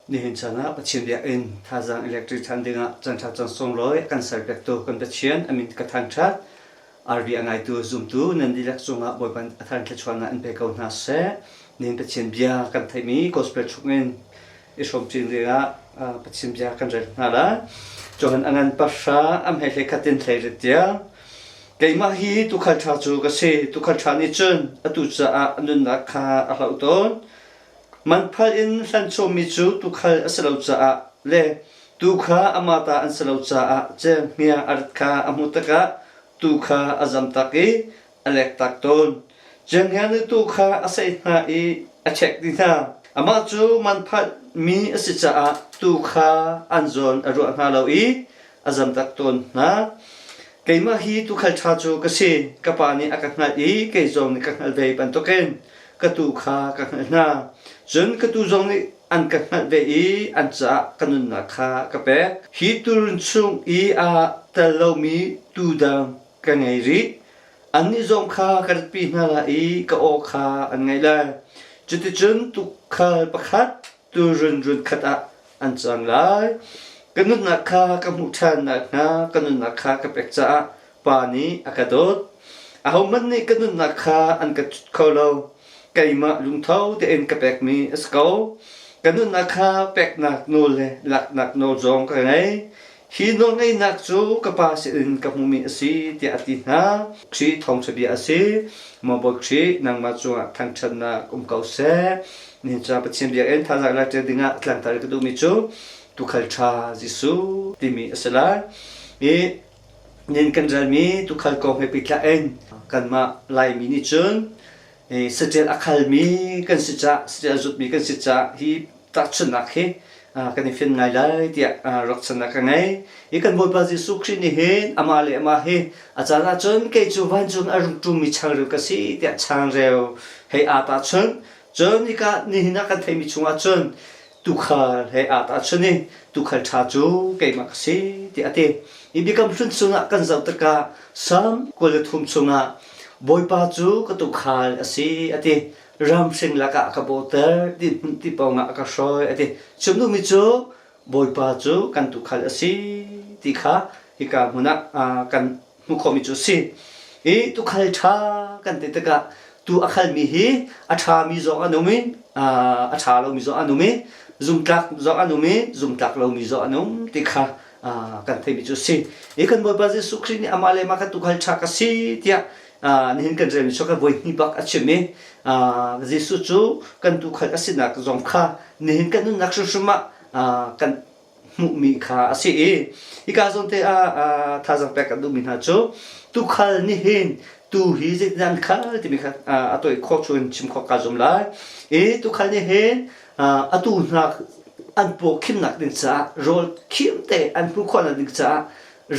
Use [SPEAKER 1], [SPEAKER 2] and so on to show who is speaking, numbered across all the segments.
[SPEAKER 1] Nihin caan ah Pathian biakinn thazaang electric ṭhan dingah caanṭha caan sunglawi a kan serpiaktu kan Pathian a min ka thangṭhat. RV a ngaitu zumtu nan dihlak cungah Bawipa a thar thluachuahnak in pe ko hna seh. Nihin Pathian bia kan theihmi gospel chungin i hrawm chin dingah Pathian bia kan rel hna lai. Johan a ngan pahra a hmei hlei khat in hlei rit tiang. Keimah hi tuukhal ṭha cu ka si. Tuukhal ṭha nih cun atu caah a nunnak kha a hloh tawn. Manphal in hlanchawmmi cu tuukhal a si lo caah le tuu kha amah ta an si lo caah cenghngia a rat kha a hmuh tikah tuu kha a zamtak i a lektak tawn. Cenghngia nih tuu kha a seh hna i a ṭhek dih hna. Amah cu manphalhmi a si caah tuu kha an zawn a ruah hna lo i a zamtak tawn hna. Keimah hi tuukhal ṭha cu ka si. Ka Pa nih a ka hngalh i kei zong nih ka hngalh ve bantukin ka tuu kha ka hngalh hna. Cun ka tuu zong nih an ka hngalh ve i an caah ka nunnak kha ka pek. Hi tuurun chung i aa tel lomi tuu dang ka ngei rih. Annih zong kha ka ratpi hna lai i ka aw kha an ngaih lai. Cuticun tuukhal pakhat tuurun run khat ah an cang lai. Ka nunnak kha ka hmuh ṭhan nakhnga ka nunnak kha ka pek caah Pa nih a ka dawt. Ahohmanh nih ka nunnak kha an ka cut kho lo. Keimah lungtho tein ka pekmi a si ko. Ka nunnak kha peknak nawl le laknak nawl zong ka ngei. Hi nawlngeihnak cu ka Pa sinin ka hmuhmi a si tiah a ti hna. Khrih thawngṭha bia a si. Maw Bawi Khrih, nangmah cungah thangṭhatnak um ko seh. Nihin ca Pathian biakinn thazaang lakter dingah tlangtar ka duhmi cu tuukhal ṭha Jesuh timi a si lai. I nin kan relmi tuukhal kong he pehtlai in kanmah Laimi nih cun saṭil a khalmi kan si cah, saṭil a zutmi kan si cah hi tahchunhnak hi kan i fian ngai lai tiah ruahchannak ka ngei. Hi kan Bawipa Jesuh Khrih nih hin amah le amah hi a caan ahcun kei cu vancung a rung ṭummi changreu ka si tiah changreu hei aa tahchunh. Cun hika nihin ah kan theihmi chungah cun tuukhal he aa tahchunh i tuukhal ṭha cu keimah ka si tiah a ti. Hi biakam hlun chungah kan zoh tikah Salm 23 chungah Bawipa cu ka tuukhal a si a ti. Ramhring lakah a ka bawhter, dinhmun ti pawngah a ka hruai a ti. Chim duhmi cu Bawipa cu kan tuukhal a si ti kha hika hmun ah kan hmuh khawhmi cu a si. I tuukhal ṭha kan ti tikah tuu a khalmi hi a ṭhami zong an um i a ṭha lomi zong an um i zumtlak zong an um i zumtlak lomi zong an um ti kha kan theihmi cu a si. I kan Bawipa Jesuh Khrih nih amah le amah kan tuukhal ṭha ka si tiah nihin kan relmi cu kan voi hnih bak a chim i Jesuh cu kan tuukhal a sinak zong kha nihin kan nunnak hrimhrim ah kan hmuhmi kha a si i hika zawn te ah thazaang pek kan duhmi hna cu tuukhal nih hin tu hi zeitindah an khal timi kha a tawi khawh chung in chim khawh kaa zum lai i tuukhal nih hin a tuu hna an paw khimnak ding caah rawl khim te an hmuh khawhnak ding caah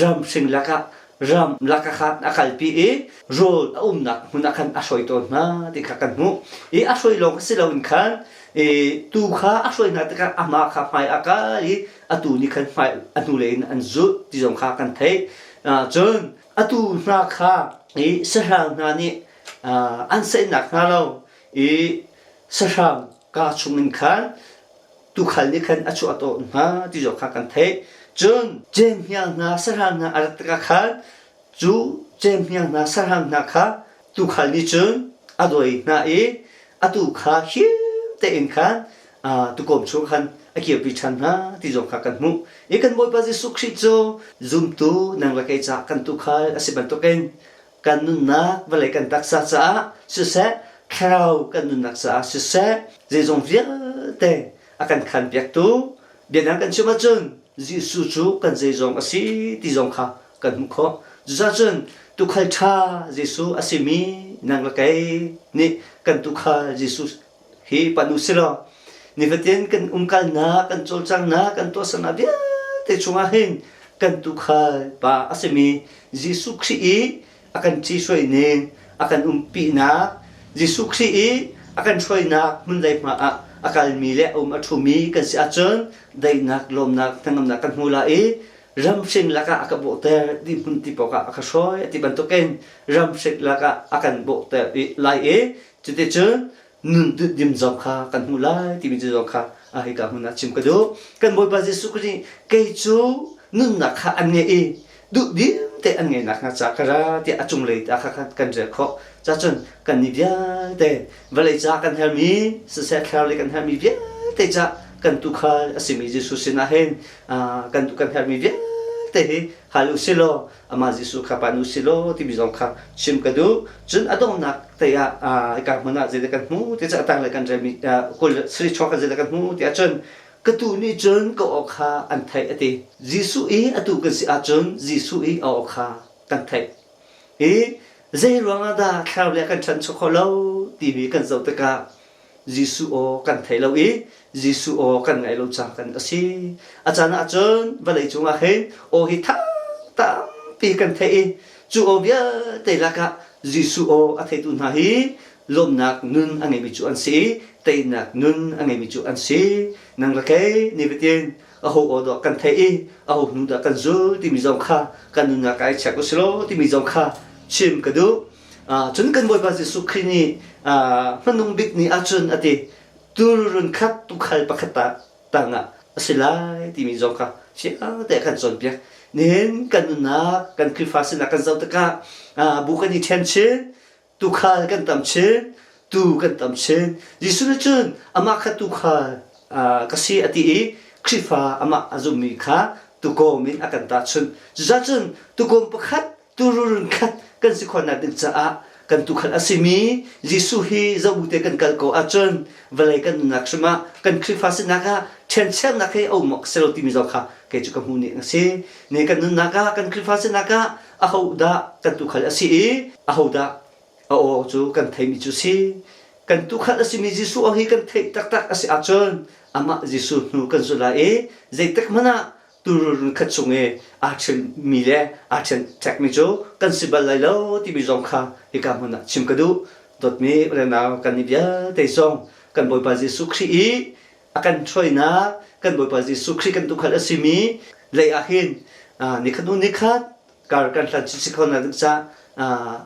[SPEAKER 1] ram hring lakah ram lakah khan a kalpi i rawl a umnak hmun ah khan a hruai tawn hna ti kha kan hmuh i a hruai lawng si loin khan i tuu kha a hruai hna tikah amah kha hmai a kal i a tuu nih khan hmai a hnulei in an zulh ti zong kha kan theih. Cun a tuu hna kha i sahrang hna nih an saihnak hna lo i sahrang kaa chungin khan tuukhal nih khan a chuah tawn hna ti zong kha kan theih. Cun cenghngia hna sahrang hna a rat tikah khan Cu cenghngia hna sahrang hna kha tuukhal nih cun a dawi hna i atu kha him tein khan tuukawm chung khan a kirpi ṭhan hna ti zong kha kan hmuh. I kan Bawipa Jesuh Khrih cu zumtu nang le kei caah kan tuukhal a si bantukin kan nunnak vawlei kan taksa caah siseh thlarau kan nunnak caah siseh zeizong vialte a kan khanpiaktu biadang kan chim ahcun Jesuh cu kan zeizong a si ti zong kha kan hmuh khawh. Cucaah cun tuukhal ṭha Jesuh a simi nang le kei nih kan tuukhal Jesuh hi pan u si law nifatin kan umkalnak, kan cawlcanghnak, kan tuahsernak vialte chungah hin kan tuukhal pa a simi Jesuh Khrih i a kan ṭhihruai ning, a kan umpinak, Jesuh Khrih i a kan hruainak hmun lei hma ah a kalmi le a um a ṭhumi kan si ahcun daihnak, lawmnak, hnangamnak kan hmu lai i ramhring lakah a ka bawhter ti hmun ti paoh ah a ka hruai ti bantukin ramhring lakah a kan bawhter lai i cuticun nun dim zong kha kan hmu lai timi cu zong kha Hika hmun ah chim ka duh. Kan Bawipa Jesuh Khrih nih kei cu nunnak kha an ngeih i duhdim te an ngeih nakhnga ca ka ra tiah a cunglei ta kha kan rel khawh. Cacun kan nih vialte vawlei ca kan hermi siseh thlarau lei kan hermi vialte ca kan tuukhal a simi Jesuh sinah hin kan kan hermi vialte hi hal u si law amah Jesuh kha pan u si law timi zong kha chim ka duh. Cun a donghnak te ah hika hmun ah zeidah kan hmu ti cu a tanglei kan relmi kul sri chuak zeidah kan hmu ti ahcun ka tuu nih cun ka aw kha an theih a ti. Jesuh i a tuu kan si ahcun Jesuh i a aw kha kan theih. I zei ruangah dah thlarau le kan ṭhancho kho lo timi kan zoh tikah Jesuh aw kan thei lo i Jesuh aw kan ngaih lo cang kan a si. A caan ahcun vawlei cungah hin aw hi thang tampi kan theih i cu aw vialte lakah Jesuh aw a theitu hna hi lawmhnak nun a ngeimi cu an si i teinak nun a ngeimi cu an si. Nang le kei nifatin aho aw dah kan theih i aho hnu dah kan zul timi zong kha kan nunnak ai check u law timi zong kha chim ka duh. Cun kan Bawipa Jesuh Khrih nih hmanung bik ni ahcun a ti turun khat tukhal pakhat ta tangah a si lai timi zong kha fiang te kan cawnpiak. Nihin kan nunnak kan Khrihfa sinak kan zoh tikah bu kan i ṭhen chin tuukhal kan tam chin, tuu kan tam chin. Jesuh nih cun amah kha tuukhal ka si a ti i Khrihfa amah a zummi kha tukawm in a kan tahchunh. Cucaah cun tukawm pakhat, tururun khat kan si khawhnak ding caah kan tuukhal a simi Jesuh hi zoh te kan kal ko ahcun vawlei kan nunnak hrim ah kan Khrihfa sinak ah ṭhencheunak hi a um awk si lo timi zong kha kei cu ka hmuh ning a si. Ne kan nunnak ah kan Khrihfa sinak ah ahodah kan tuukhal a si i ahodah a aw cu kan theimi cu si. Kan tuukhal a simi Jesuh aw hi kan theih taktak a si ahcun amah Jesuh hnu kan zul lai i zeitik hmanh ah turun khat chung i aa ṭhenmi le aa ṭhenṭhekmi cu kan si bal lai lo timi zong kha hika hmun ah chim ka duh. Dawtmi u le nau kan nih vialte zong kan Bawipa Jesuh Khrih i a kan hruainak kan Bawipa Jesuh Khrih kan tuukhal a simi lei ah hin nikhat hnu nikhat kar kan hlan si khawhnak ding caah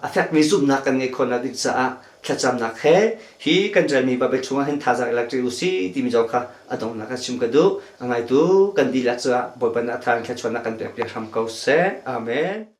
[SPEAKER 1] a fekmi zumhnak kan ngeih khawhnak ding caah thlacamnak he hi kan relmi Bible chungah hin thazaang i lak ṭi u si timi zong kha a donghnak ah chim ka duh. A ngaitu kan dihlak caah Bawipa nih a tha in thluachuahnak kan pek piak hram ko seh. Amen.